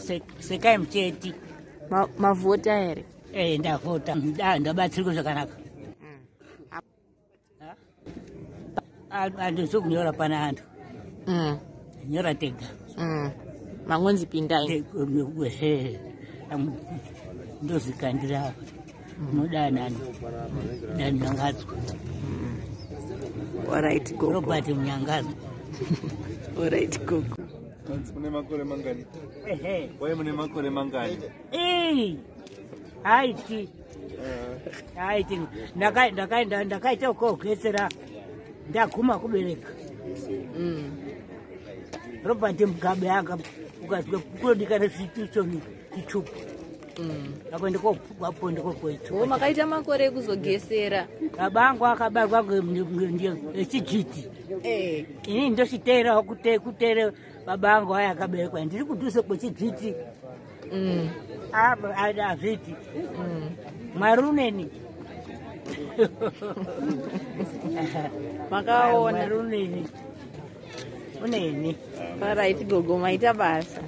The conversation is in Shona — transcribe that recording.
Sekai Mucheti. Mavhota here? Eh, ndavhota. Ndabatsirwa zvakanaka. Handizi kunyora pana antu. Nyora tega. Mangonzi pindai. Ndozvikandira apa. Unodanani. Danyangadzo. Alright, gogo. Robert Munyangadzo. Alright, gogo. Mune makore mangani? Wai mune makore mangani? Haiti. Haiti. Ndakaita ukogetsera ndaguma kubereka. Robert Mugabe anga ukazwa kunodikana chituchoni chitupa. Apo ndikoapo ndikokoitwa. Makaita makore ekuzogesera. Baba angu akabarwa echijiti. Ini ndochiteerawo kuteera baba angu aya akaberekwa. Ndiri kudhuze kwechijiti. Hazviti. Mwari uneni. Makaona. Mwari uneni. Uneni. Alright, gogo, maita basa.